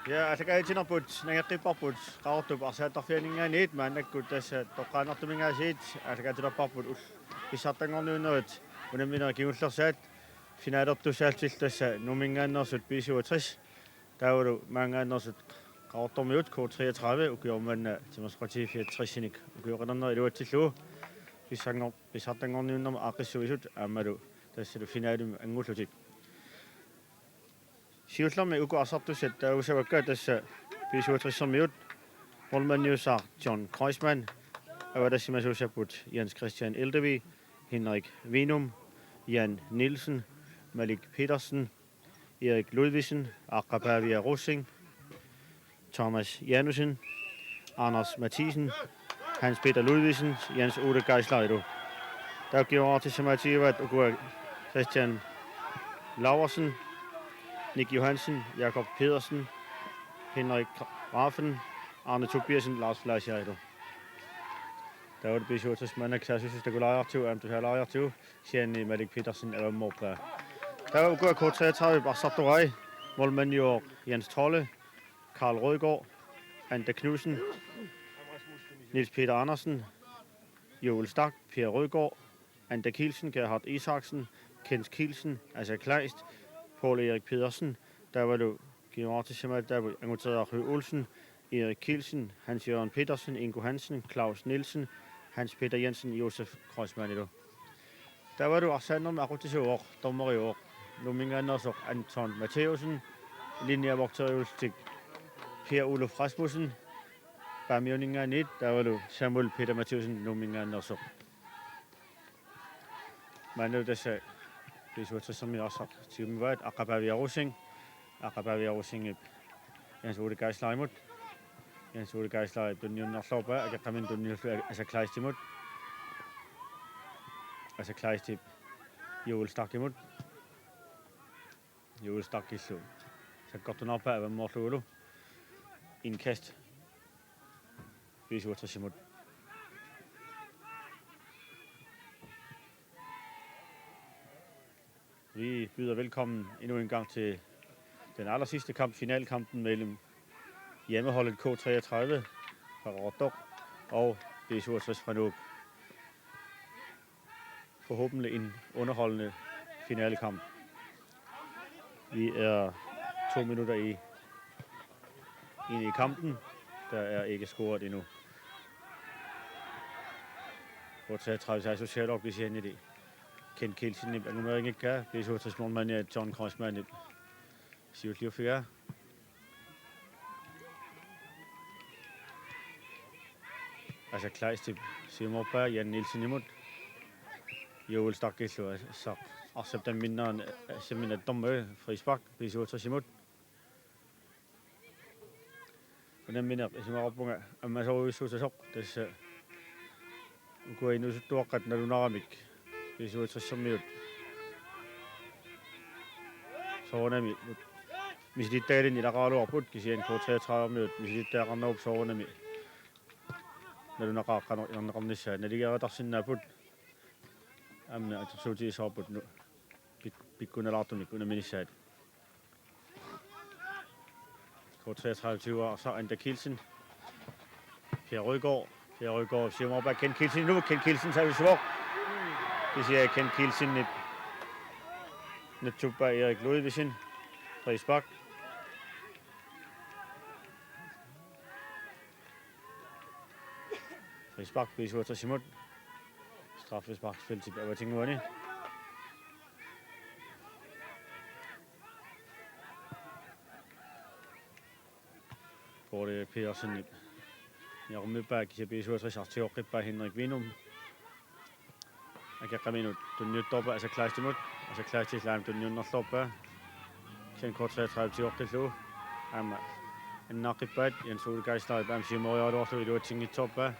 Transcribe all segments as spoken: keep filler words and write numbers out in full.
Ja, aallakaatitsinerput nangeqqipparput Qaqortup arsaattarfianinngaanniit, maannakkut tassa toqqaannartuminngaasiit aallakaatilerparput ul-, pissartanngorniunnerit unamminerit kingullersaat. Finalertussaallutillu tassa Nuumminngaanneersut B syvogtres, taavalu maanngaanneersut Qaqortormiut K treogtredive, ukioq manna timersoqatigiiffiat tresinik ukioqalernerat iluatsillugu. Pissanngor-, pissartanngorniunnermi aaqqissuisut aammalu tassalu finalemi angullutik. Siullermik uku arsartussat taagusavakka, tassa B syvogtres-ermiut, målmandiussaaq John Kreuzmann, avatassimasuussapput Jens Christian Eldevig, Henrik Vinum, Jan Nielsen, Malik Petersen, Erik Ludvigsen, Aqqa Pavia Rosing, Thomas Janussen, Anders Mathiesen, Hans Peter Ludvigsen, Jens Ole Geisler ilu. Taakku kinguarartissamaatigivaat ukua: Christian Laursen, Nick Johansen, Jakob Pedersen, Henrik Raffen, Arne Tobiassen, Lars Fleischer ilu. Taava B syvogtres maannakkut saassussissaq takulaariartigu, aamma tusaalaariartigu, kisianni Malik Petersen avammoorpaa. Taava ukua K treogtredive arsartorai: målmandiuvoq Jens Trolle, Karl Rødgaard, Anda Knudsen, Niels Peter Andersen, Joel Stach, Per Rødgaard, Anda Kielsen, Gerhard Isaksen, Kent Kielsen, Asa Kleist, Poul Erik Pedersen, taavalu kinguarartissamaat taava Anguteriaq Høgh Olsen, Erik Kielsen, Hans Jørgen Petersen, Ingo Hansen, Claus Nielsen, Hans Peter Jensen, Josef Kreuzmann ilu. Taavalu arsaannermi aqutsisuuvoq, dommeriuvoq Nuumminngaanneersoq Anton Matthäusen, linjevogteriullutik Per Oluf Rasmussen Paamiuninngaanniit, taavalu Samuel Peter Mathiassen Nuumminngaanneersoq. Maannalu tassa B syvogtres-ermiut arsaq tigummivaat: Aqqa Pavia Rosing, Aqqa Pavia Rosingip Jens Ole Geislerimut, Jens Ole Geislerip tunniunnerloorpaa, akeqqaminik tunniullugu Asa Kleistimut, Asa Kleistip Joel Stachimut, Joel Stachillu sakkortunerpaa avammoorlugulu. Indkast B syvogtres-imut. Vi byder velkommen endnu en gang til den allersidste kamp, finalekampen mellem hjemmeholdet K treogtredive fra Qaqortoq og B syvogtres fra Nuuk. Forhåbentlig en underholdende finalekamp. Vi er to minutter i, ind i kampen. Der er ikke scoret endnu. K treogtredive saassussigaluarpoq, kisiannili Kent Kielsenip angumeeringikkaa, B syvogtres målmandia John Kreuzmannip siulliuffigaa. Asa Kleistip siumoorpaa Jan Nielsenimut. Joel Stachillu arsaq, arsap tamminnerani assaminat dommeri, frispark B syvogtres-imut. Unammineq isumaqarpunga ammasorujussuussasoq, tassa ukua inuusuttuaqqat nalunaramik B syvogtres-ermiut soorunami misilittagalinnik ilaqaraluarput, kisianni K treogtredive-ermiut misilittagaqarnerupput soorunami nalunaqaaq qanoq inerneqarnissaa. Naligiiaartarsinnaapput, aamma atorsuutigissavarput nu-, pik-, pikkunalaartumik unamminissaat. K treogtredive tyve arsaq, Anda Kielsen. Per Rødgaard. Per Rødgaard siumoorpaa Kent Kielsenimut. Kent Kielsen saassussivoq. Kisianni Kent Kielsenip natsuppaa Erik Ludvigsen. Frispark. Frispark B syvogtres-imut. Straffesparkfeltip avatinnguani. Poul Erik Petersenip niaqummippaa, kisianni B syvogtres tigoqqippaa Henrik Vinum. Akeqqaminut tunniuttoorpaa Asa Kleistimut. Asa Kleistillu aamma tunniunnerloorpaa. Kisianni K treogtredive tigoqqillugu aamma annaaqqippaat, Jens Ole Geislerip aamma siumoriaraluarlugu iluatsinngitsoorpaa.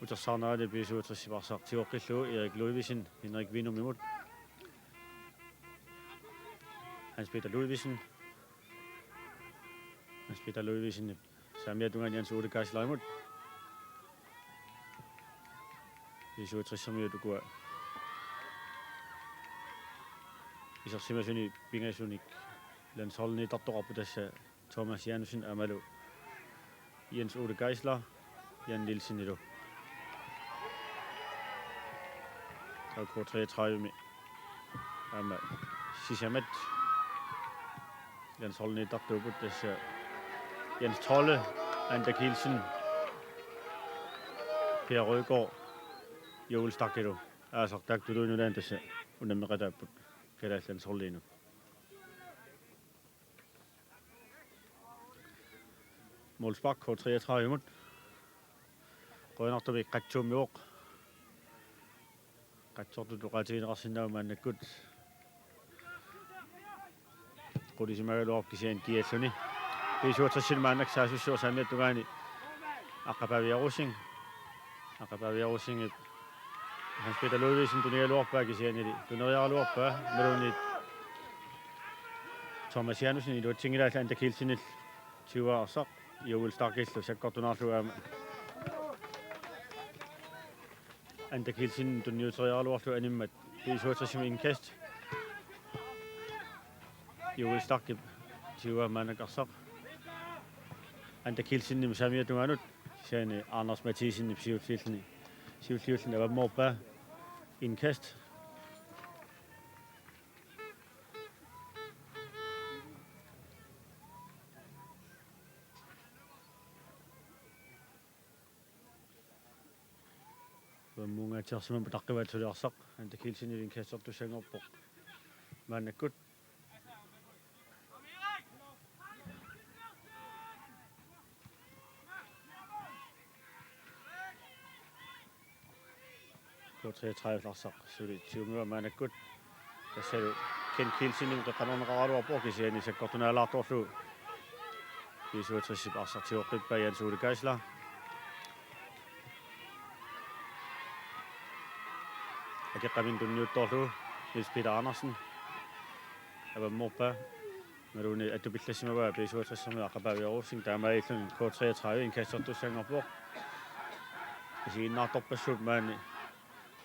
Utersaarnerani B syvogtres-ip arsaq tigoqqillugu Erik Ludvigsen Henrik Vinumimut. Hans Peter Ludvigsen. Hans Peter Ludvigsen saamiata tungaanut Jens Ole Geislerimut. B syvogtres-ermiut ukua isersimasuni pingasunik landsholdinik ittartoqarput, tassa Thomas Janussen aammalu Jens Ole Geisler, Jan Nielsenilu. K treogtredive-mi aamma sisamat landsholdinik ittartuupput, tassa Jens Trolle, Anda Kielsen, Per Rødgaard, Joel Stachkilu. Aasaq taakku tuluit nunani tassa unammeqataapput kalaallit landsholdiinut. Målspark K treogtredive-mut. Qujanartumik qatsuummivoq. Qatsortut oqaatigineqarsinnaavoq maannakkut. Qulisimagaluarpoq kisianni kialluni. B syvogtres-imi maannakkut saassussivoq saamiata tungaani Aqqapaaviaq Rosing. Aqqapaaviaq Rosingip Hans Peter Ludvigsen tunigaluarpaa kisiannili tuneriaraluarpaa imaluunniit Thomas Janussen iluatsinngilaa, Anda Kielsenillu tyve arsaq, Joel Stachkillu sakkortunaarlugu aamma Anda Kielsen tunniuteriaraluarlugu animmat B syvogtres-imi indkast. Joel Stachkip tyve maannakkut arsaq. Anda Kielsenimit saamiata tungaanut, kisianni Anders Mathiasenip siulliulluni, siulliulluni avammoorpaa indkast. Avammuungaatsiarsimammat utaqqivaat suli arsaq. Anda Kielsenip indkastertussanngorpoq maannakkut. K treogtredive arsaq suli tyvemivoq maannakkut. Tassalu Kent Kielsenimut qeqqanukarneqaraluarpoq kisianni sakkortunaalaartorlugu B syvogtres-ip arsaq tigoqqippaa Jens Ole Geisler. Akeqqaminik tunniuttoorlugu Niels Peter Andersen avammoorpaa. Imaluunniit atupillassimavaa B syvogtres-ermiut Aqqapaaviaq Rosing, taamaalilluni K treogtredive indkastertussanngorpoq. Isiginnaartorpassuupput maani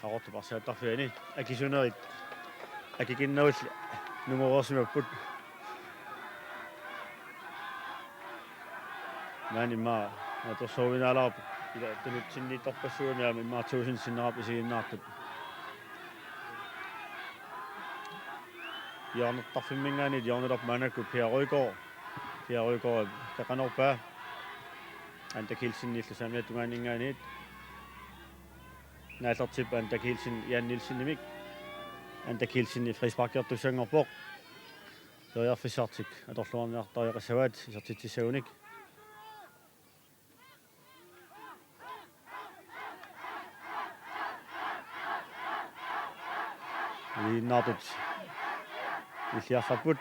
Qaqortup arsaattarfiani. Akisunerit akikinnerillu nungoreersimapput. Maani immaqa naatsorsuuminaalaarpoq. Ila tunutsinniittorpassuugami aamma immaqa tuusinsinnerap isiginnaartut. Hjørnertarfimminngaanniit hjørnertarpoq maannakkut Per Rødgaard. Per Rødgaard qeqqanoorpaa Anda Kielsenillu saamiata tungaaninngaanniit. Naallertippaa Anda Kielsen Jan Nielsenimit. Anda Kielsenip frisparkertussanngorpoq. Periarfissartik atorluarniartariaqassavaat isertitsissagunik. Ilinniartut illiarfarput.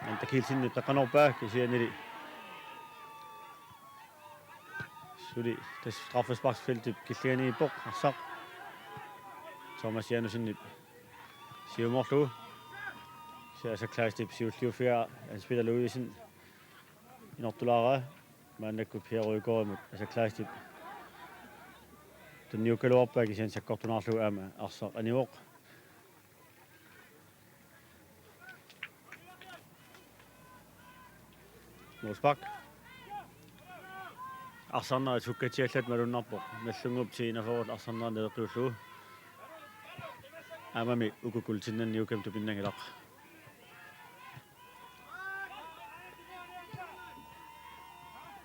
Anda Kielsenip qeqqanoorpaa kisiannili suli tassa straffesparksfeltip killiliinnarpoq arsaq. Thomas Janussenip siumoorlugu. Kisianni Asa Kleistip siulliuffigaa Hans Peter Ludvigsen inortulaaraa. Maannakkut Per Rødgaardimut Asa Kleistip tunniukkaluarpaa kisianni sakkortunaarlugu aamma arsaq anivoq. Målspark. Arsarnerit sukkatsiallat malunnarpoq. Nallunnguup T enogfyrre arsarnerit naleqqiullugu. Aammami uku guldtinnani Nykøbimi tupinnanngilaq.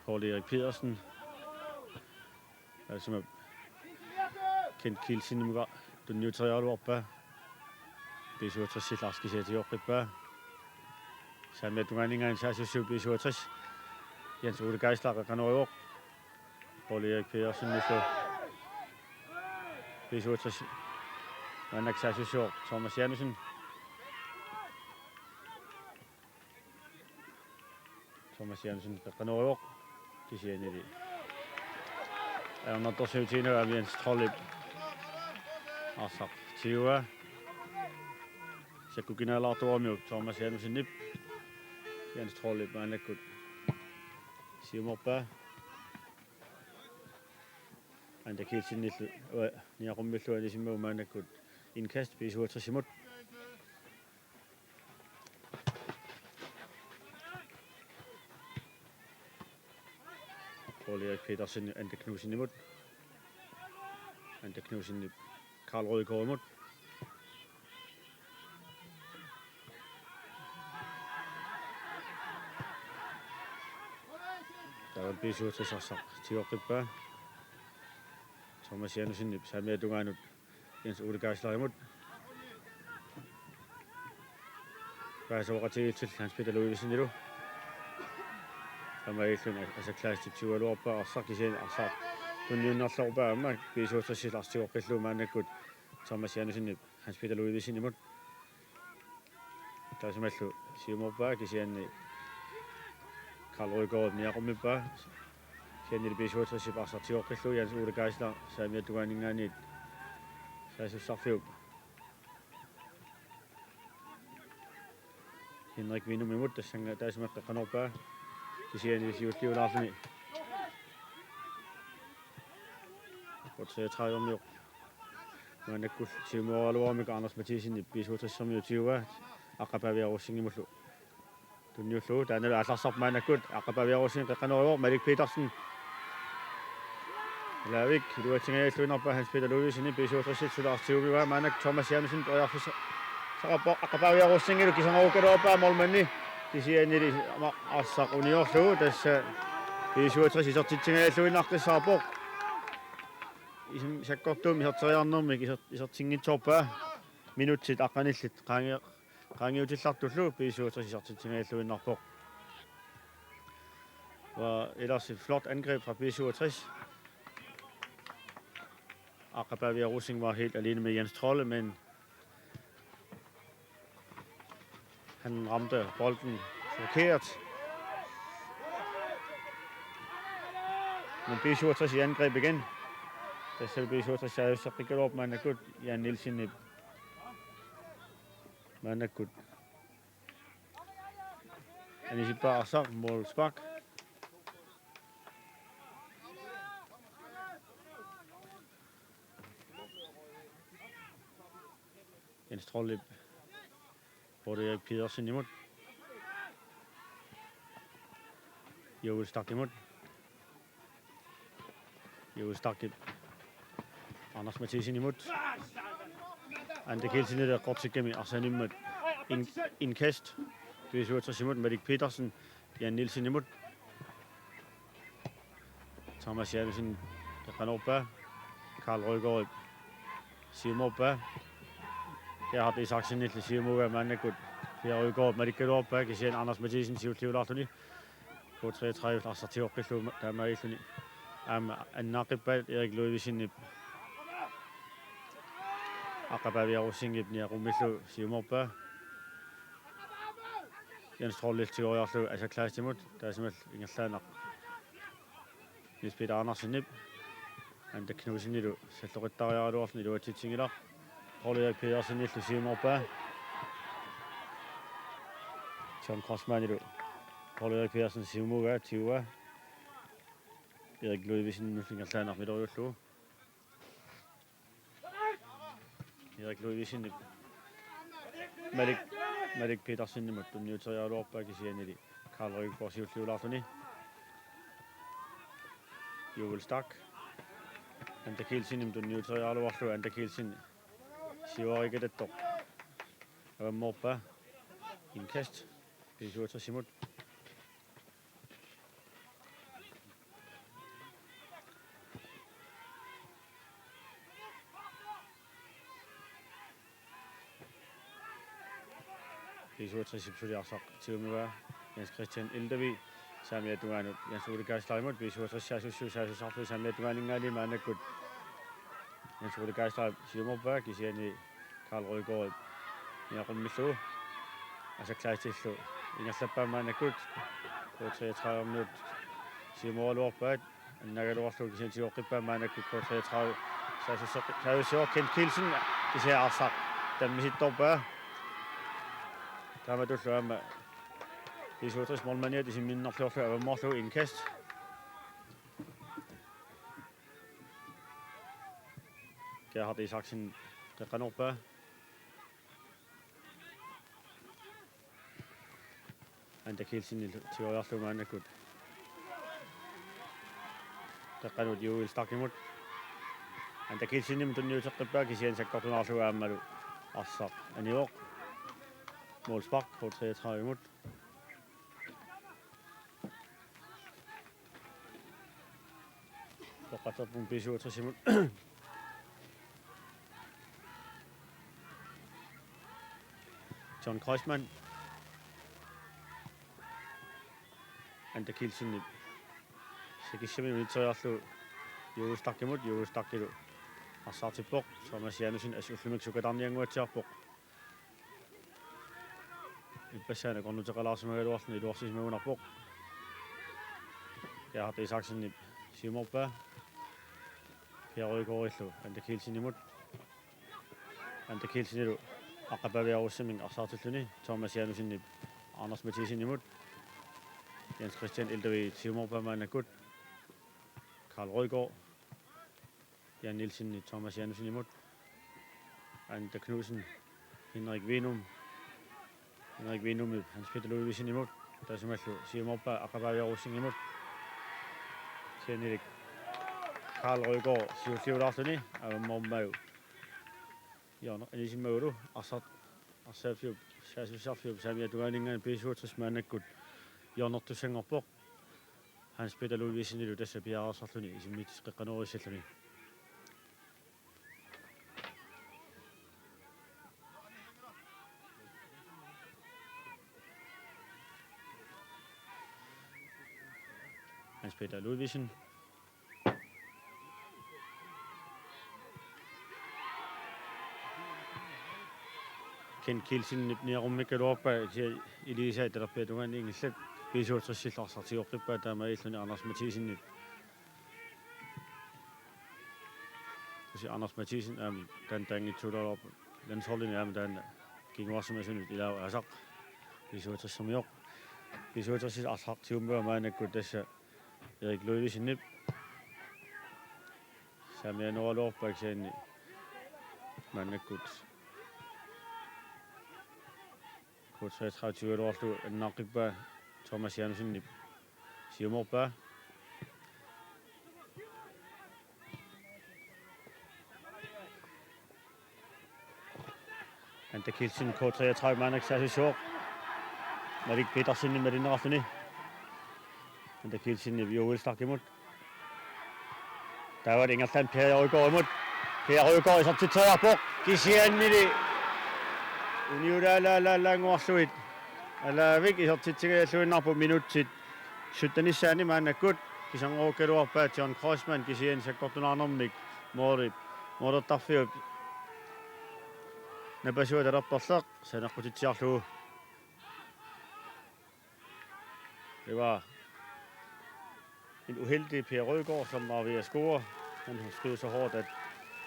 Poul Erik Pedersen. Aasaq Kent Kielsenimut tunniuteriaraluarpaa. B syvogtres-illu arsaq kisiat tigoqqippaa. Saamiata tungaaninngaanniit saassussivoq B syvogtres. Jens Ole Geisler qeqqanoorivoq. Poul Erik Pedersenillu. B syvogtres. Maannakkut saassussivoq Thomas Janussen. Thomas Janussen qeqqanoorivoq kisiannili ajornartorsiutigineq aamma Jens Trollip arsaq tyve. Sakkukinaalaartuaramiuk Thomas Janussenip. Jens Trollip maannakkut siumoorpaa. Anda Kielsenillu, ua, niaqummillu anisimmagu maannakkut indkast B syvogtres-imut. Ole Erik Petersen, Ante Knudsenimut. Ante Knudsen, Karl Rødgaardimut. Taava B syvogtres arsaq tigoqqippaa. Thomas Janussen saamiata tungaanut Jens Ole Geislerimut. Paasooqatigiillutik Hans Peter Ludvigsenilu. Taamaalilluni Asak Kleistip tigugaluarpaa arsaq, kisianni arsaq tunniunnerlorpaa aamma B syvogtres arsaq tigoqqillugu maannakkut Thomas Janussenip Hans Peter Ludvigsenimut. Taassumalu siumoorpaa kisianni Karl Rødgaardip niaqummippaa. Kisianni B syvogtres arsaq tigoqqillugu Jens Ole Geisler saamiata tungaaninngaanniit saassussarfiup Henrik Vinumimut, tassannga taassuma qeqqanoorpaa kisianni siulliulaarluni. K treogtredive-miut maannakkut siumooraluarmata Anders Mathiesen B syvogtres-ermiut tiguaa, Aqqapaaviaq Rosingimullu tunniullugu. Taannalu aallarsarpoq maannakkut, Aqqapaaviaq Rosing qeqqanoorivoq, Malik Petersen. Lavik iluatsingajalluinnarpaa Hans Peter Ludvigsen B syvogtres-ip suli arsaq tigumivaa, maannakkut Thomas Janussen periarfissaqarpoq, Aqqapaaviaq Rosingilu kisanarukkaluarpaa målmandi, kisiannili aamma arsaq uniorlugu, tassa B syvogtres isertitsinngajalluinnaqqissaarpoq. Isim-, sakkortuumik iserteriarnermik iser-, isertinngitsoorpaa. Minutsit aqqanillit qaangi-, qaangiutillartullu B syvogtres isertitsinngajalluinnarpoq. Og ellers et flot angreb fra B syvogtres. Aqqapaaviaq Rosing var helt alene med Jens Trolle, men han ramte bolden forkert. Men B syvogtres i angreb igen. Tassa B syvogtres saassuseqqikkaluarpoq maannakkut Jan Nielsenip. Maannakkut anisippaa arsaq, målspark. Jens Trollip Ole Erik Petersenimut. Joel Stachimut. Joel Stachip Anders Mathiasenimut. Ante Kielsenip qertikkami arsaanimmat in-, indkast. B syvogtres-imut Malik Petersen Jan Nielsenimut. Thomas Janussen qeqqanoorpaa. Karl Rødgaardip siumoorpaa. Gerhard Isaksenillu siumugaa, maannakkut Pia Rødgaardip malikkaluarpaa, kisianni Anders Mathiesen siulliulaarluni. K treogtredive arsaq tigoqqillugu taamaalilluni aamma annaaqqippaa. Erik Ludvigsenip Aqqapaaviaq Rosingip niaqummillugu siumoorpaa. Jens Trollip tigoriarlugu Asak Kleistimut, taassumalu ingerlaannaq Niels Peter Andersenip. Ante Knudsenilu salloqittariaraluarluni iluatsitsinngilaq. Ole Erik Petersenillu siumoorpaa. John Crossmannilu Ole Erik Petersen siumugaa, tiguaa. Erik Ludvigsenimullu ingerlaannaq miloriullugu. Erik Ludvigsenip Malik, Malik Petersenimut tunniuteriaraluarpaa, kisiannili Karl Rødgaard siulliulaarluni. Joel Stach. Ante Kielsenimut tunniuteriaraluarlugu, Ante Kielsen siuariikkatattoq avammoorpaa. Indkast B syvogtres-imut. B syvogtres-ip suli arsaq tigumivaa Jens Christian Eldevig saamiata tungaanut Jens Ole Geislerimut. B syvogtres saassussivoq, saassussarluni saamiata tungaaninngaanniit, maannakkut Jens Ole Geislerip siumoorpaa, kisianni Karl Rødgaardip niaqummillugu. Asak Kleistillu ingerlappaa maannakkut. K treogtredive-miut siumooraluarpaat. Annaagaluarlugu kisianni tigoqqippaa, maannakkut K treogtredive saassusseq-, saassussivoq Kent Kielsen, kisianni arsaq tammisittoorpaa. Taamatullu aamma B syvogtres målmandiat isimminnerliorlugu avammoorlugu, indkast. Gerhard Isaksen qeqqanoorpaa. Ante Kielsenillu tigoriarlugu maannakkut Qeqqanut Juul Stachimut. Anda Kielsenimut tunniuteqqippaa kisianni sakkortunaarlugu aammalu arsaq anivoq. Målspark K treogtredive-mut. Toqqartarput B syvogtres-imut. John Kreuzmann. Anda Kielsenip sakissamik unitseriarlugu Juul Stachimut, Juul Stachilu arsaartippoq. Thomas Janussen assut ullumi sukkatarniannguatsiarpoq. Ippassaq akornuteqalaasimagaluarluni iluarsisimagunarpoq. Gerhard Isaksenip siumorpaa. Per Rygaardillu Anda Kielsenimut. Anda Kielsenilu aqqapaaviarussaminga arsaartilluni Thomas Janussenip Anders Mathiassenimut. Jens Christian Eldavik siumorpaa maannakkut. Karl Rygaard. Jan Nielsen Thomas Janussenimut. Anda Knudsen Henrik Venum. Henrik Venumip Hans Peter Ludvigsenimut. Taassumalu siumorpaa aqqapaaviarussanngimut. Kisianni Karl Rygaard siulliulaarluni avammoormaagu. Hjørner anisimagulu arsaq arsaaffiup saassussarfiup saamiata tungaaninngaanniit B syvogtres maannakkut hjørnertussanngorpoq. Hans Peter Ludvigsenilu tassa piareersarluni isimmit qeqqanoorissalluni. Hans Peter Ludvigsen. Kent Kielsenip niaqummikkaluarpaa, kisianni Ilisa talerpiata tungaanut ingillat. B syvogtres-illu arsaq tigoqqippaa, taamaalilluni Anders Mathiassenip. Kisianni Anders Mathiassen aamma taanna taanngitsuulaarpoq, landsholdini aamma taanna kinguarsimasunut ilaavoq aasaq. B syvogtres-ermioq. B syvogtres-ip arsaq tigummavaa maannakkut tassa Erik Ludvigsenip. Saamianooraluarpaa kisianni maannakkut K treogtredive-luarlu annaaqqippaa Thomas Janussenip siumorpaa. Anda Kielsen K treogtredive maannakkut saassussivoq. Malik Petersenimut malinneqarluni. Anda Kielsenip Juul Stachimut. Taava ingerlaannaq Per Rygaardimut. Per Rygaard isertitseriarpoq. Kisiannili uniulaalaalaalaannguarlugit Alaavik isertitsigalluinnarpoq minutsit syttenissaanni maannakkut. Kisianni ukkaluarpaa John Kreuzmann kisianni sakkortunaarnermik målip, målertarfiup napasua talerperleq saneqqutitsiarlugu. Det var en uheldig Per Rygaard, som var ved at score. Han har skudt så hårdt, at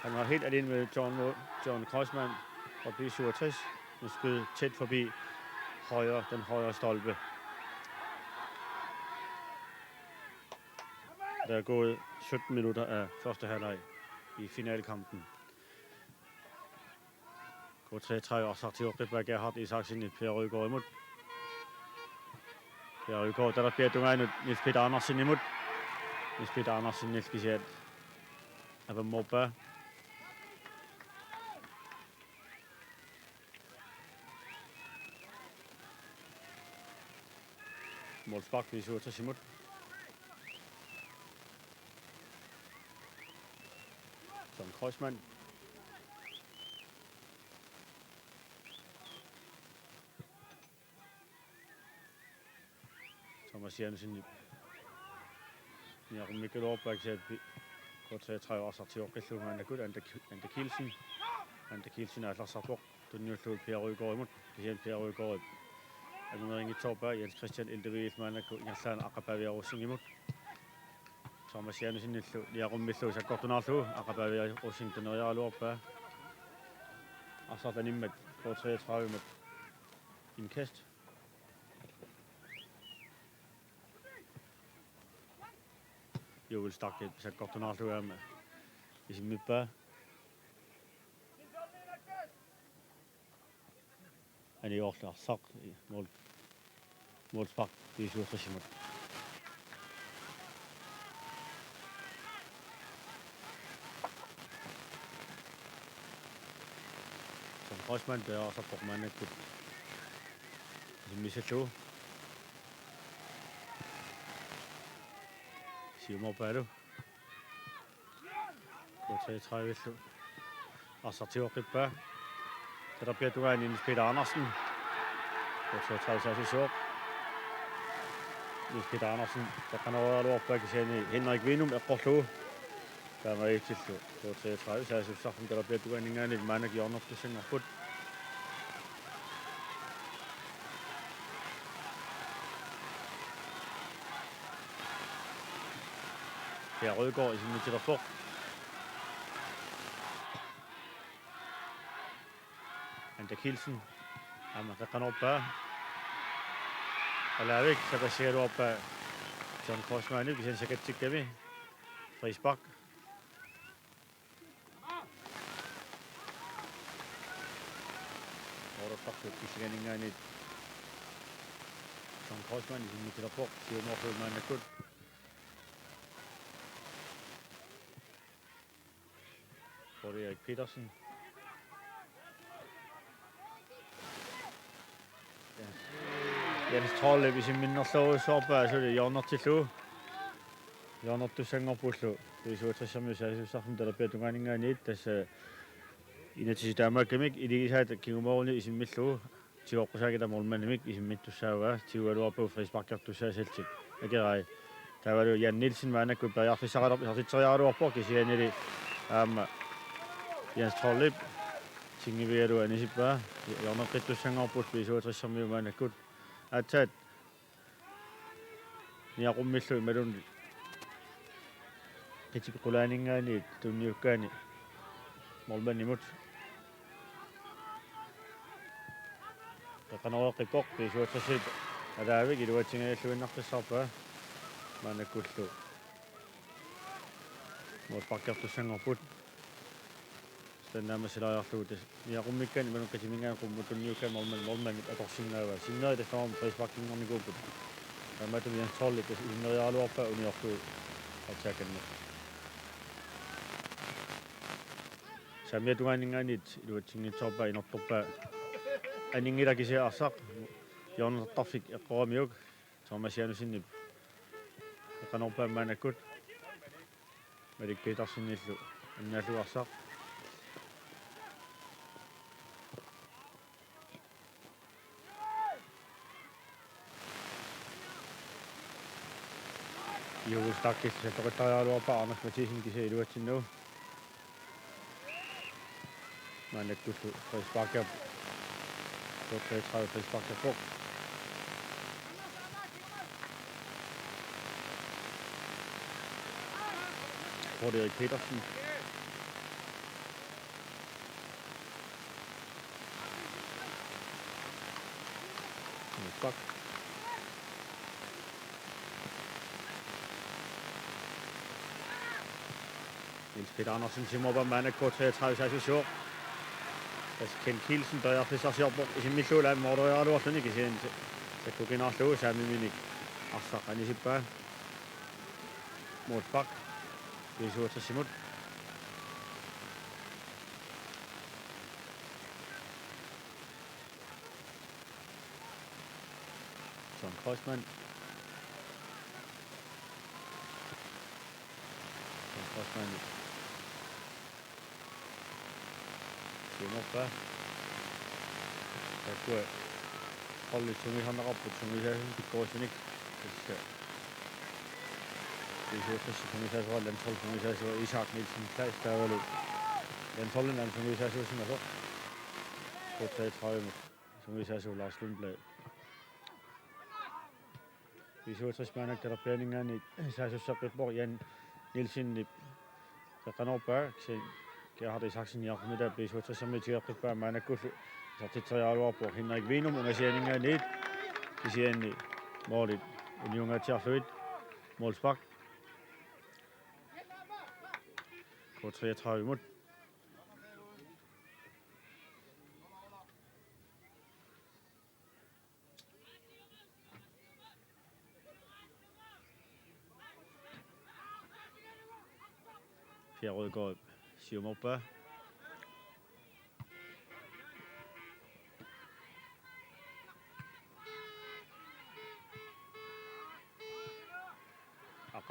han var helt alene med John, John Kreuzmann fra B syvogtres, men skød tæt forbi højre, den højre stolpe. Der er gået sytten minutter af første halvleg i finalekampen. K treogtredive arsaq tigoqqippaa Gerhard Isaksenip Per Rygaardimut. Per Rygaard talerpiata tungaanut Niels Peter Andersenimut. Niels Peter Andersenip kisiat avammoorpaa. Målspark B syvogtres-imut. John Kreuzmann. Thomas Jensen. Niaqummikkaluarpaa kisianni K treogtredive arsaq tigoqqillugu maannakkut Anda Ki-, Anda Kielsen. Anda Kielsen aallersarpoq. Tunniullugu Per Rygaardimut, kisianni Per Rygaardip angumerinngitsoorpaa Jens Christian Eldavigillu maannakkut ingerlaannaq aqqapaaviarussanngimut. Thomas Jensenillu niaqummillugu sakkortunaarlugu aqqapaaviarussanngitsoorpaa. Arsaq animmat K treogtredive-mut indkast. Juul Stachip sakkortunaarlugu aamma isimmippaa. Aniorlu arsaq mål-, målspark B syvogtres-imut. John Kreutzmann periarfissarpoq maannakkut isimmissallugu. Siumoorpaalu. K treogtredive-llu arsaq tigoqqippaa. Talerpiata tungaani Niels Peter Andersen. K treogtredive saassussivoq. Niels Peter Andersen qeqqanooriaraluarpaa kisianni Henrik Vinum eqqorlugu. Taamaalillutillu K treogtredive saassussisarfimmi talerpiata tungaaninngaanniit maannakkut hjørnertussanngorput. Per Rødgaard isimmitsilerpoq. Anda Kielsen. Aamma qeqqanoorpaa. Alaavik sapassigaluarpaa John Kreutzmannip kisianni sakatsikkami. Frispark. Oorortartut kissaaninngaanniit John Kreutzmann isimmitsilerpoq siumoorlugu maannakkut. Poul Erik Petersen. Jens Trollip isimminnerlorujussuarpaa suli hjørnertillugu. Hjørnertussanngorpullu B syvogtressermiut saassussisarfimmi talerpiata tungaaninngaanniit tassa inatsisit taamaakkamik iligisaata kingumooruni isimmillugu tigoqqusaanngilaq målmandimik isimmittussaavaa tigugaluarpagu frisparkertussaassallutik. Akerai. Taavalu Jan Nielsen maannakkut periarfissaqalerpoq isertitseriaraluarpoq kisiannili aamma Jens Trollip singivigalugu anisippaa hjørneqqittussanngorput B syvogtressermiut maannakkut. Aatsaat niaqummillu imaluunniit qitikkulaaninngaanniit tunniukkaanni målmandimut. Qeqqanooreqqippoq B syvogtressermiut alaavik iluatsingajalluinnaqqissaarpaa maannakkullu målsparkertussanngorput. Taanna naammassilaariarlugu tassa niaqummikkaanni imaluunniit qitiminngaanniit qummut tunniukkaanni målmand, målmandip atorsinnaavaa. Sinneri tassaavoq frisparkinngornikuupput. Taamaattumik Jens Trollip tassa isimmeriaraluarpaa uniorlugu aatsaat kannerlugu. Saamiata tungaaninngaanniit iluatsinngitsoorpaa inortorpaa aninngilaq kisianni arsaq hjørnertarfik eqqoramiuk Thomas Janussenip qeqqanoorpaa maannakkut. Malik Petersenillu annaallugu arsaq. Juul Stakis salloqittariaraluarpaa Anders Mathiesen kisianni iluatsinnagu. Maannakkullu frisparkerpoq. K treogtredive frisparkerpoq. Poul Erik Petersen. Frispark. Niels Peter Andersen siumoorpaa maannakkut K treogtredive saassussivoq. Tassa Ken Kielsen periarfissarsiorpoq isimmillugu aamma måleriaraluarluni kisianni sakkukinaarlugu saamiminik arsaq anisippaa. Målspark B syvogtressermiut. John Kreutzmann. John Kreutzmann. Siumoorpaa. Taakkua holdit sungiusarneqarput sungiusaasunik pikkorissunik. Tassa B syvogtres sungiusaasoq, landshold sungiusaasoq Isak Nielsen Kleist taavalu landsholdinut sungiusaasuusimasoq. K treogtredive sungiusaasoq Lars Lundblad. B syvogtres maannakkut talerpianinngaanniit saassusseqqippoq Jan Nielsenip qeqqanoorpaa, kisianni Gerhard Isaksen niaqqumitaa B syvogtressermiut tigoqqippaa maannakkullu isertitseriaraluarpoq Henrik Vinum ungasianinngaanniit kisianni målit uniungaatsiarlugit. Målspark. K treogtredive-mut. Per Rødgaard siumoorpaa.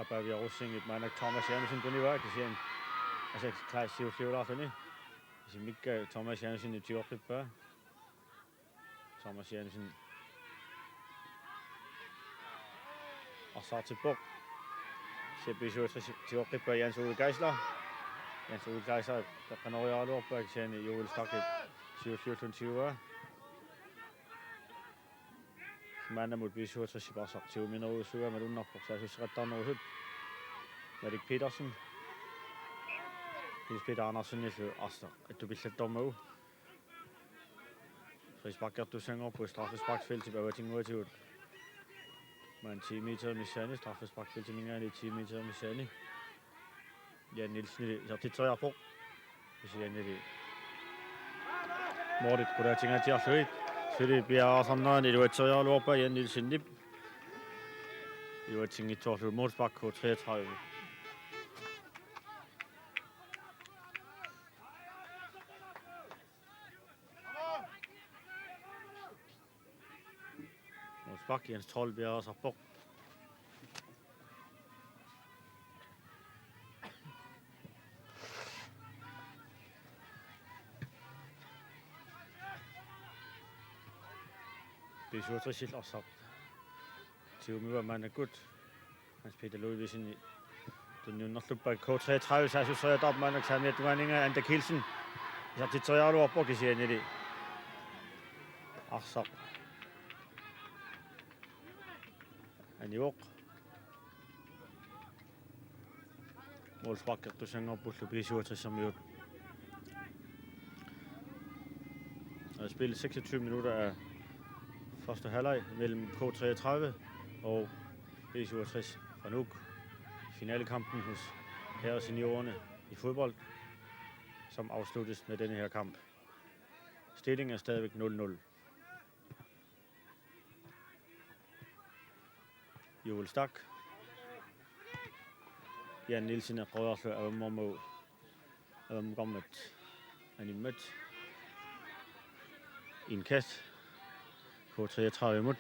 Pavia Rosingip maanna Thomas Jensen tunivaa kisianni Alex Kleist siulliulaarluni. Isimmikka Thomas Jensenip tigoqqippaa. Thomas Jensen. Arsartippoq. Kisianni B syvogtres tigoqqippaa Jens Ole Geisler. Jens Ole Geisler peqqanoriaraluarpaa kisianni Joel Stachip siulliulluni tiguvaa. Maannamut B syvogtres arsaq tiguminerujussuugami malunnarpoq saassussaqattaarnerusut. Malik Petersen. Niels Peter Andersenillu arsaq attupillattormagu. Frisparkertussanngorput straffesparkfeltip avatinnguatigut. Maanna ti meter missaani, straffesparkfeltiminngaanniit ti meter missaani. Jan Nielsenili isertitseriarpoq. Kisiannili målit qulaatingaatsiarlugit. Suli piareersarnerani iluatseriaraluarpaa Jan Nielsenip. Iluatsinngitsoorlugu målspark K treogtredive. Målspark Jens Troll piareersarpoq. B syvogtres arsaq tigumivaa maannakkut. Hans Peter Ludvigsen tunniunnerluppaa. K treogtredive saassusseriataarpoq maannakkut saamiata tungaaninngaanniit. Anda Kielsen isertitseriaraluarpoq kisiannili arsaq anivoq. Målsparkertussanngorpullu B syvogtres-ermiut. Der er spillet seksogtyve minutter af første halvleg mellem K treogtredive og B syvogtres fra Nuuk. Finalekampen hos herreseniorerne i fodbold, som afsluttes med denne her kamp. Stillingen er stadigvæk nul nul. Joel Stach. Jan Nielsen eqqoriarlugu avammarmagu, avammukarmat animmat. Indkast. K treogtredive-mut.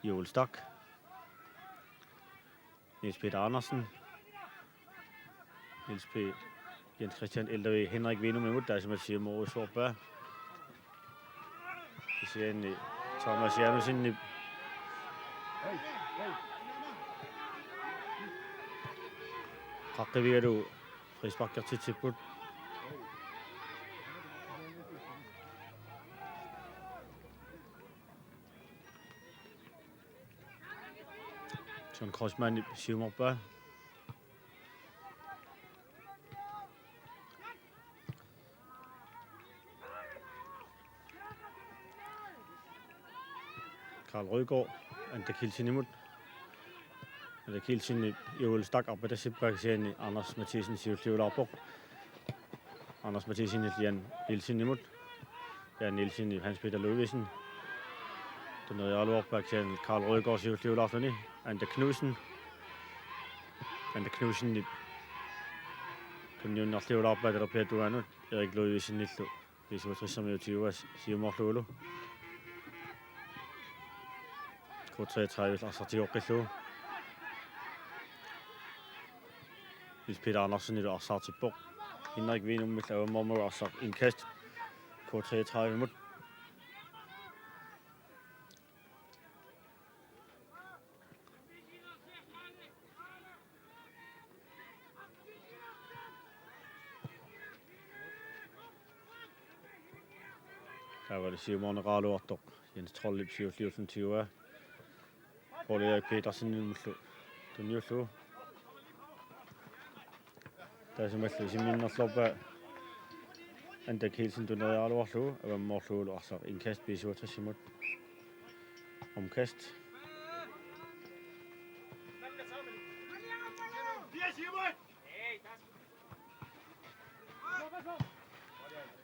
Joel Stach. Niels Peter Andersen. Niels P. Jens Christian Elderve Henrik Vinumimut, taassumalu siumorujussuarpaa. Kisianni Thomas Janussenip qaqqivigalugu frisparkertitsipput. John Kreutzmannip siumorpaa. Karl Rygaard, Anda Kielsenimut. Anda Kielsenip Joel Stach arpatassippaa kisianni Anders Mathiesen siulliulaarpoq. Anders Mathiesen Jan Nielsenimut. Jan Nielsen Hans Peter Ludvigsen. Tunniunnerluarpaa kisianni Karl Rygaard siulliulaarluni. Anda Knudsen. Anda Knudsenip tunniunnerliulaarpaa talerpiata tungaanut Erik Ludvigsenillu B syvogtres-ermiut tiguvaa siumorlugulu. K treogtredive arsaq tigoqqillugu. Niels Peter Andersenilu arsartippoq. Henrik Vinumillu avammarmagu arsaq indkast. K treogtredive-mut. Taavalu siumorneqaraluartoq Jens Trollip siulliulluni tiguvaa. Poul Erik Petersenimullu tunniullugu. Taassumalu isimminnerlorpaa Anda Kielsen tunniunnerlugu avammarlugulu arsaq indkast B syvogtres-imut. Omkast.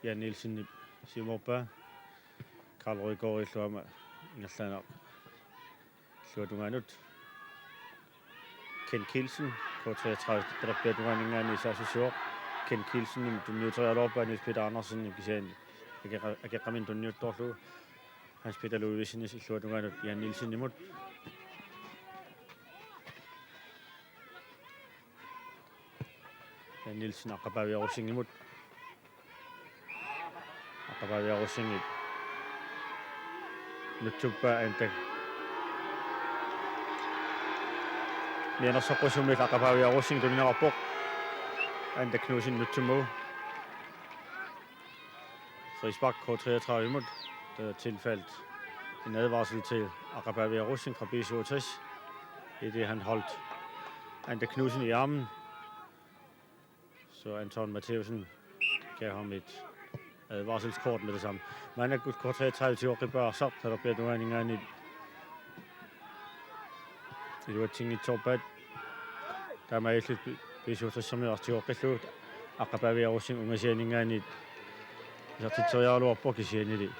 Jan Nielsen siumorpaa. Karl Rygaardillu aamma ingerlaannaq illuatungaanut. Ken Kielsen, K treogtredive talerpiata tungaaninngaanniit saassussivoq. Ken Kielsenimut tunniuteriaraluarpaa Niels Peter Andersenip kisianni akeqqa-, akeqqaminik tunniuttoorlugu. Hans Peter Ludvigsen illuatungaanut Jan Nielsenimut. Jan Nielsen Aqqapaaviit Rosingimut. Aqqapaaviit Rosingip nutsuppaa Anda. Mianersoqqussummik Aqqapaaviit Rosing tunineqarpoq. Anda Knudsen nutsummagu. Frispark K treogtredive-mut. Der er tilfaldt en advarsel til Aqqapaaviit Rosing fra B syvogtres, idet han holdt Anda Knudsen i armen. Så Anton Mathæusen gav ham et advarselskort med det samme. Maannakkut K treogtredive tigoqqippaa arsaq, talerpiata tungaaninngaanniit iluatsinngitsoorpaat. Taamaalillutik B syvogtres-ermiut arsaq tigoqqillugu, Aqqapaaviit Rosing ungasianinngaanniit isertitseriaraluarpoq, kisiannili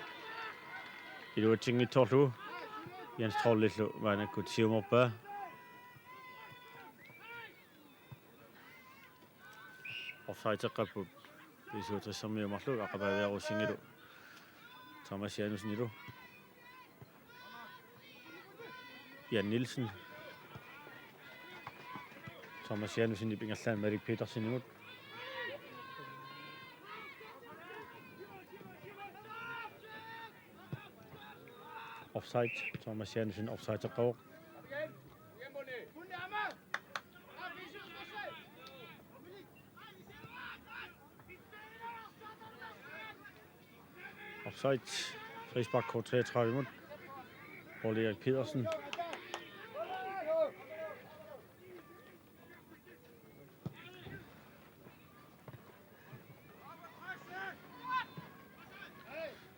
iluatsinngitsoorlugu Jens Trollillu maannakkut siumorpaa. Offside-eqqapput B syvogtres-ermiut marluk, Aqqapaaviit Rosingilu Thomas Janussenilu. Jan Nielsen. Thomas Janussenip ingerlaannaq Malik Petersenimut. Offside, Thomas Janussen offside-eqqavoq. Offside. Frispark K treogtredive-mut. Poul Erik Petersen.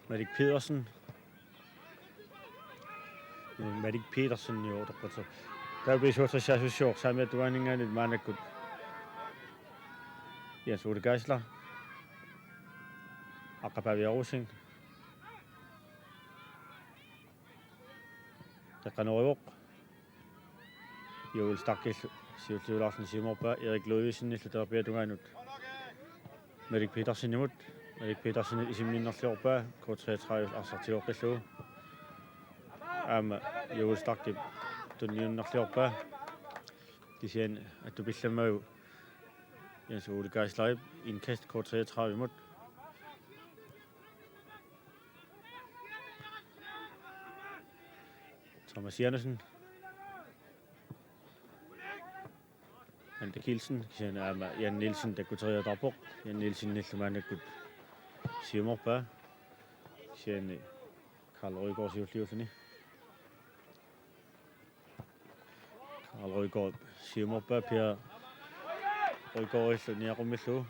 Malik Petersen. Malik Petersen jo, der går til. Der er B syvogtres-ermiut saamiata tungaaninngaanniit maannakkut Jens Ole Geisler. Aqqapaaviit Rosing. Qeqqanoorivoq. Joel Stachillu siulliulaarluni siumorpaa, Erik Ludvigsenillu talerpiata tungaanut Malik Petersenimut. Malik Petersen isimminnerliorpaa, K treogtredive arsaq tigoqqillugu. Aamma Joel Stachip tunniunnerliorpaa. Kisianni attupillammagu Jens Ole Geislerip indkast K treogtredive-mut. Thomas Janussen. Anda Kielsen, kisianni aamma Jan Nielsen takkuteriataarpoq. Jan Nielsenillu maannakkut siumorpaa. Kisianni Karl Rygaard siulliulluni. Karl Rygaard siumorpaa, Pia Rygaardillu niaqummillugu.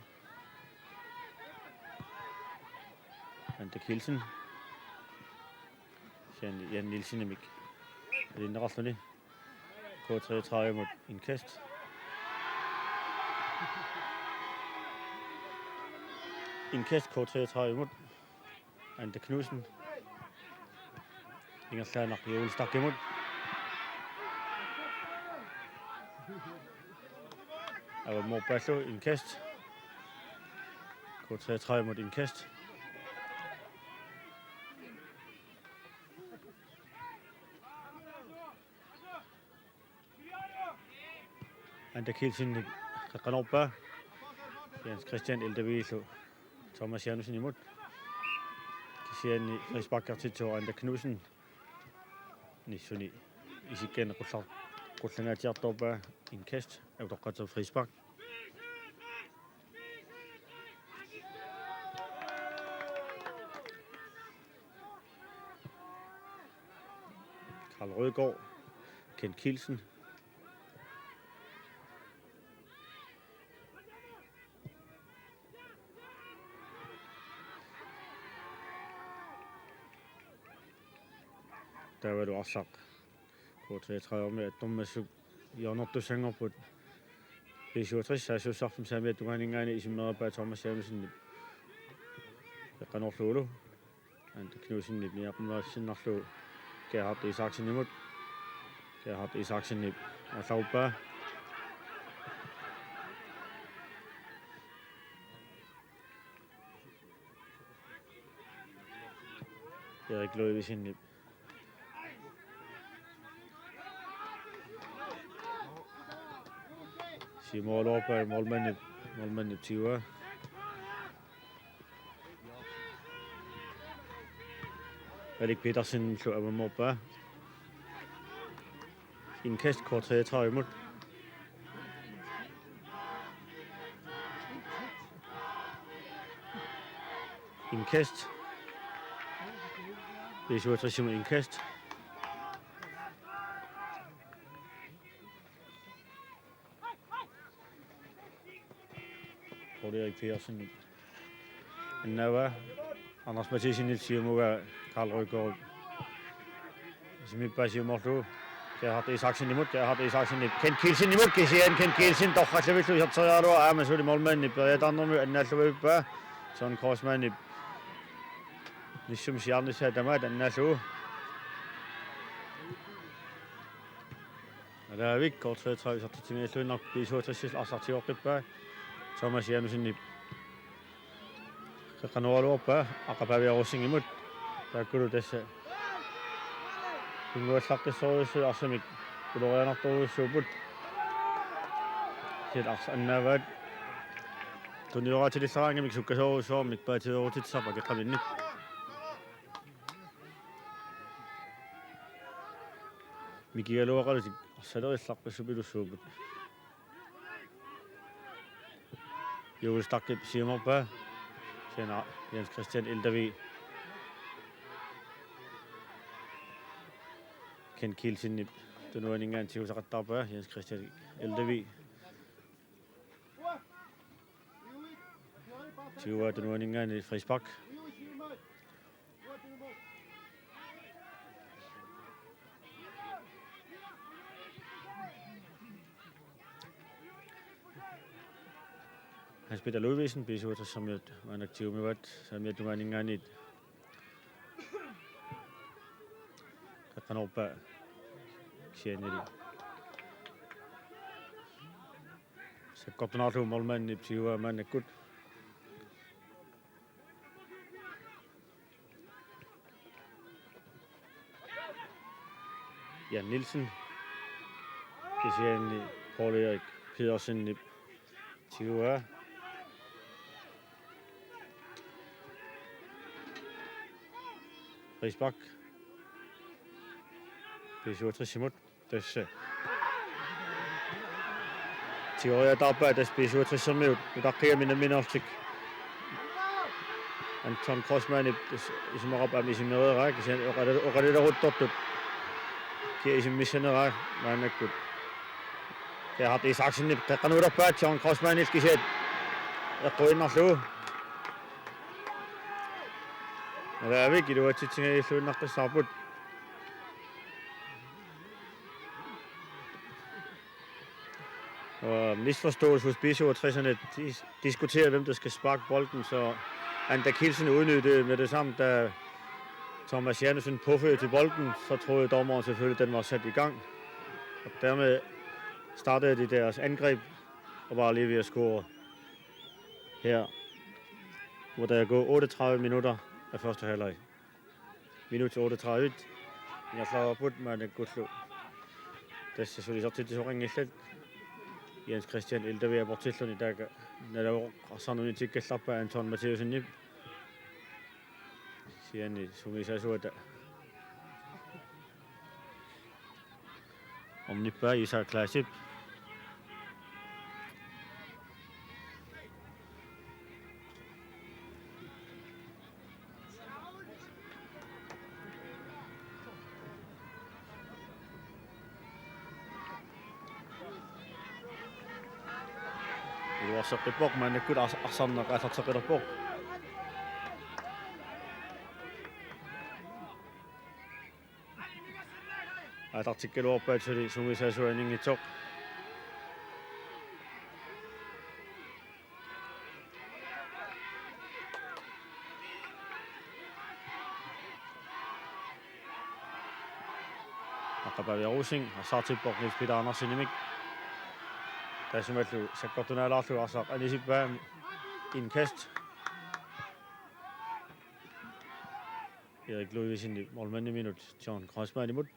Anda Kielsen. Kisianni Jan Nielsenimit alinneqarluni. K treogtredive-mut indkast. Indkast K treogtredive-mut. Anda Knudsen. Ingerlaannaq Joel Stachimut. Avammorpaallu indkast. K treogtredive-mut indkast. Anda Kielsen qeqqanoorpaa. Jens Christian Eldevillu Thomas Janussenimut. Kisianni frisparkertitsoq Anda Knudsen. Nissuni isikkaanni qullar-, qullangaatsiartorpaa, indkast, utoqqatsoq frispark. Karl Rygaard, Kent Kielsen. Taavalu arsaq K treogtredive-ermiut attormassuk hjørnertussanngorput. B syvogtres saassussarfimmi saamiata tungaaninngaanniit isimmereerpaa Thomas Janussenip qeqqanoorlugulu. Anda Knudsenip niaqqummerissinnarlugu Gerhard Isaksenimut. Gerhard Isaksenip aallaruppaa. Erik Ludvigsenip Siumugaluarpaa målmandip, målmandip tiguaa. Alik Petersenillu amammoorpaa. Indkast K treogtredive-mut. Indkast. B syvogtres-imut indkast. Poul Erik Petersen. Annaavaa. Anders Mathiassen siumugaa Karl Rygaard. Isimippaa siumorlugu. Gerhard Isaksenimut, Gerhard Isaksenip. Kent Kielsenimut, kisianni Kent Kielsen torrallavilluni iserteriaraluaa aamma suli målmandip periataarnermut annaalluinnarpaa. John Kreutzmannip. Nissum siaarnissaa tamaat annaallugu. Alaavik, K treogtredive isertitsiniarluinnarpaa B syvogtres arsaq tigoqqippaa. Thomas Janussenip qeqqanooraluarpaa, Aqqa Pavia Rosingimut. Taakkulu tassa pinnguallaqqissorujussuit arsamik ulorianartorujussuupput. Kisianni arsaq annaavaat. Tunioraatilillaraangamik sukkasoorujussuarmik paativeerutitsisarput akeqqaminnit. Mikigaluaqalutik arsalerillaqqippassupilussuupput. Juul Stachip siumorpaa. Kisianni Jens Christian Eldavig. Kent Kielsenip tunuaninngaanniit tigusaqattaarpaa Jens Christian Eldavig. Tiguaa tunuaninngaanniit frispark. Hans Peter Ludvigsen, B syvogtres-ermiut maannakkut tigumivaat saamiata tungaaninngaanniit. Qeqqanoorpaa kisiannili sakkortunaarlugu målmandip tiguaa maannakkut. Jan Nielsen. Kisianni Poul Erik Petersenip tiguaa. Frispark. B syvogtres-imut. Tassa. Tigoriataarpaa tassa B syvogtres-ermiut utaqqigami nammineerlutik. Anton Kreutzmannip tassa isumaqarpoq aamma isimereeraa kisianni oqali-, oqalileruttortut kia isimmissaneraa maannakkut. Gerhard Isaksenip qeqqanoolerpaa John Kreutzmannillu kisiat eqquinnarlugu. Alaavik iluatsitsingajalluinnaqqissaarput. Og misforståelse hos B syvogtreserne. De diskuterer, hvem der skal sparke bolden, så Anda Kielsen udnyttede med det samme, da Thomas Jansen påførte til bolden, så troede dommeren selvfølgelig, den var sat i gang. Og dermed startede de deres angreb og var lige ved at score her, hvor der er gået otteogtredive minutter af første halvleg. Minut otteogtredive. Ingerlareerput maannakkullu. Tassa suli isertitsisoqanngillat. Jens Christian Eldavig aportilluni taakku nalavoq arsarnut tikkallarpaa Anton Mathiassenip. Kisianni sungiusaasuata ornippaa Isak Klaasip. Iluarseqqippoq maannakkut ars-, arsarneq aallarteqqilerpoq. Aallartikkaluarpaat suli sungiusaasuat aninngitsoq. Aqqa Pavia Rosing arsaartippoq Niels Peter Andersenimit. Taassumalu sakkortunaalaarlugu arsaq anisippaa, indkast. Erik Ludvigsen målmandiminut John Kreutzmannimut.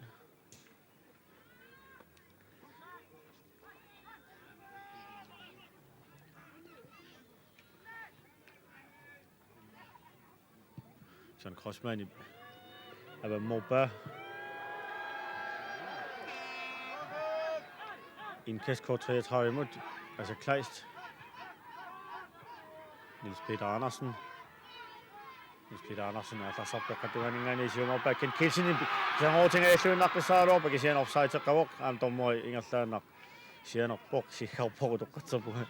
John Kreutzmannip avammorpaa. Indkast K treogtredive-mut. Asa Kleist. Niels Peter Andersen. Niels Peter Andersen aallarsarput qeqqata tungaaninngaanniit siumorpaa Kent Kielsenip. Sangorutinga illuinnaqqissaaraluarpaa kisianni offside-eqqavoq, aamma dommeri ingerlaannaq sianerpoq, siggarpoq, utoqqatserpunga.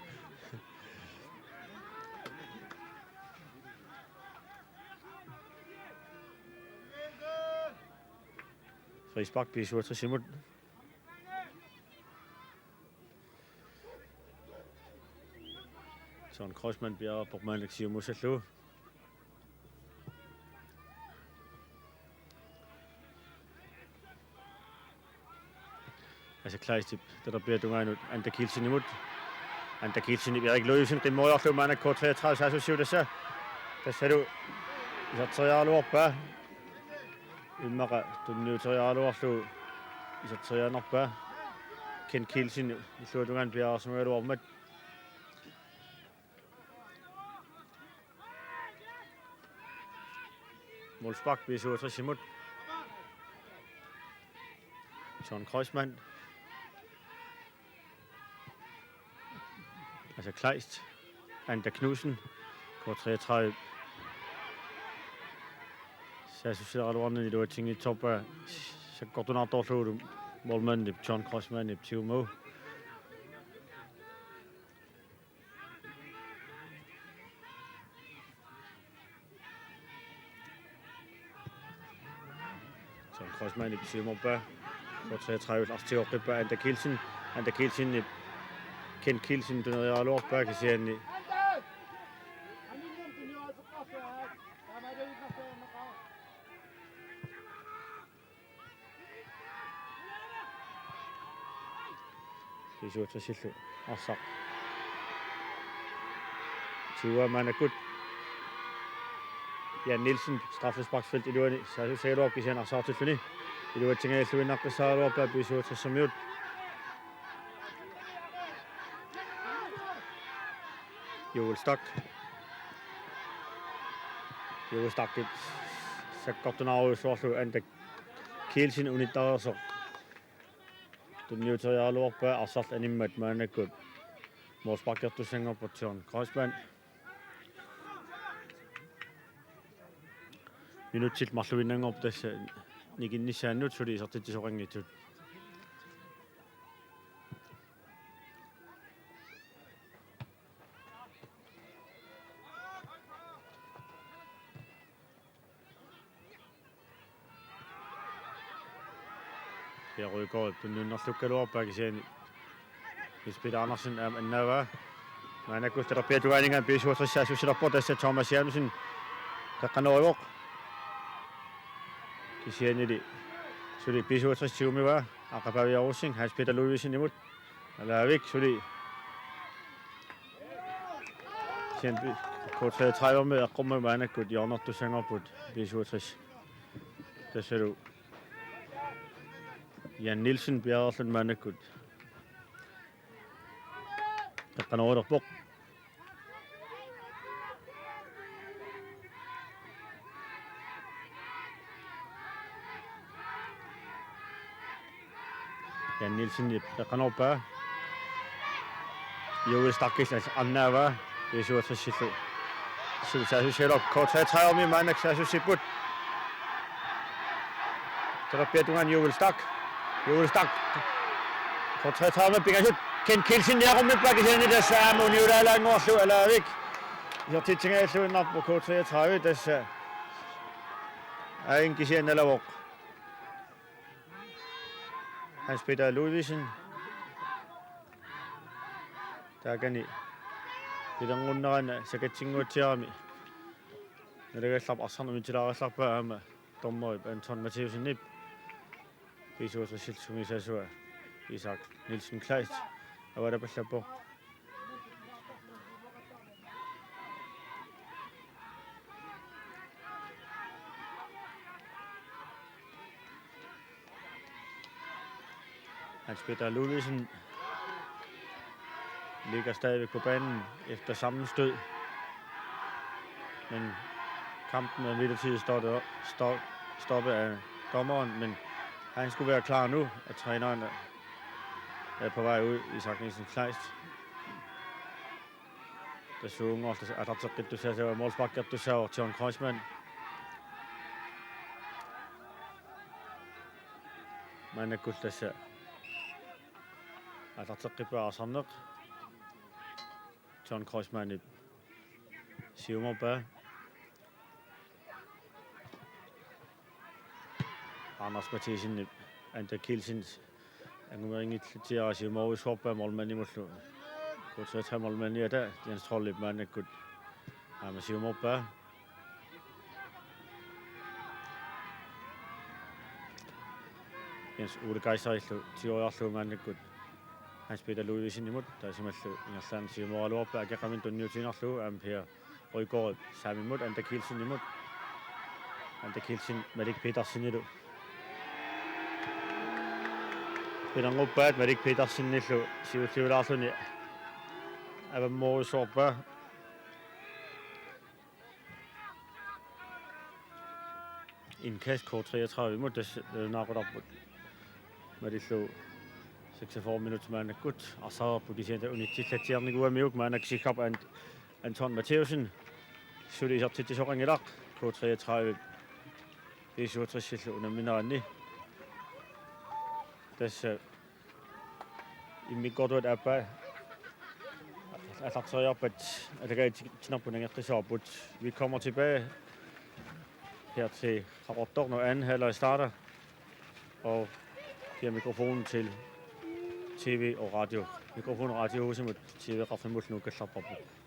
Frispark B syvogtres-imut. Søren Kreuzmann piareerpoq maannakkut siummussallugu. Asa Kleistip talerpiata tungaanut Anda Kielsenimut. Anda Kielsenip Erik Ludvigsen qimmeriarlugu maannakkut K treogtredive saassussivoq tassa. Tassalu iserteriaraluarpaa. Immaqa tunniuteriaraluarlugu iserteriaannarpaa. Kent Kielsen illuatungaanut piareersimagaluarmat. Målspark B syvogtres-imut. John Kreuzmann. Asa Kleist. Anda Knudsen. K treogtredive. Saassussiaraluarnani iluatsinngitsoorpaa sakkortunaartorlugulu målmandip John Kreuzmannip tigumagu. John Kreuzmannip siumorpaa. K treogtredive arsaq tigoqqippaa Anda Kielsen. Anda Kielsenip Kent Kielsen tuneriaraluarpaa kisianni. B syvogtres-illu arsaq tiguaa maannakkut. Jan Nielsen straffesparksfelt iluani saassussagaluarpoq kisianni arsaartilluni iluatsingajalluinnaqqissaaraluarpaa B syvogtres-ermiut. Joel Stach. Joel Stachip sakkortunaarujussuarlugu Anda Kielsen unittareersoq tunniuteriaraluarpaa, arsarlu animmat maannakkut målsparkertussanngorpoq John Kreuzmann. Minutsit marluinnanngorput tassa nikinnissaannut suli isertitsisoqanngitsut. Per Rygaard tunniunnerlukkaluarpaa kisianni Niels Peter Andersen aamma annaavaa. Maannakkut talerpiata tungaaninngaanniit B syvogtres saassussilerpoq, tassa Thomas Jansen qeqqanorivoq. Kisiannili suli B syvogtres tigumivaa, Aqqa Pavia Rosing Hans Peter Ludvigsenimut. Alaavik suli. Kisianni K treogtredive-ermiut eqqormata maannakkut hjørnertussanngorput B syvogtres. Tassalu Jan Nielsen piareerluni maannakkut qeqqanorilerpoq. Jan Nielsen qeqqanorpaa. Joel Stachip annaavaa B syvogtres-illu. Suli saassussigaluarpaa, K treogtredive-ermiut maannakkut saassussipput. Talerpiata tungaanut Joel Stach. Joel Stach. K treogtredive-ermiut pingasut. Kent Kielsen niaqummippaa kisianni tassa aamma uniulaalaannguarlugu Alaavik isertitsingajalluinnarpoq K treogtredive, tassa ain kisianni nalavoq. Hans Peter Ludvigsen. Taakani pilerngunnerani sakatsinnguatsiarami nalagallarpoq, arsarneq unitsilaarallarpaa aamma dommerip Anton Mathiassenip. B syvogtres-illu sungiusaasua Isak Nielsen Kleist avalapallappoq. Hans Peter Ludvigsen ligger stadigvæk på banen efter sammenstød. Men Kampen er midlertidigt stoppet, stop, stoppet af dommeren, men han skulle være klar nu, at træneren er på vej ud, Isak Nielsen Kleist. Tassuunngortas atarteqqittussaasava målsparkertussaavoq John Kreuzmann. Maannakkut tassa atarteqqippaa arsarneq. John Kreuzmannip siumorpaa. Anders Mathiasenip Anda Kielsen angumerinngillutsiara siumorujussuarpaa målmandimullu. K treogtredive målmandiata Jens Trollip maannakkut aamma siumorpaa. Jens Ole Kaiserillu tigoriarlugu maannakkut Hans Peter Ludvigsenimut, taasimallu ingerlaannaq siumoraluarpaa akeqaminik tunniutiinnarlugu, aamma Per Rygaardip saamimmut, Anda Kielsenimut. Anda Kielsen Malik Petersenilu. Pinannguppaat Malik Petersenillu siulliulaarluni avammorujussuarpaa. Indkast K treogtredive-mut, tassa nalunaaqutarput malillugu seksogfyrre minutsit maannakkut. Arsaarput kisianni unitsillatsiarnikuugamigit, maannakkut siggarpaa Ant-, Anton Matthæussen. Suli isertitsisoqanngilaq K treogtredive B syvogtres-illu unammineranni. Tassa immikkoortuata aappaa aallarteriarpat atagaitsinerput nangeqqissavarput. Vi kommer tilbage her til Qaqortoq, når anden halvleg starter. Og giver mikrofonen til T V og Radio. Mikrofon Radiohusimut T V-qaffimullu nuukkallarparput.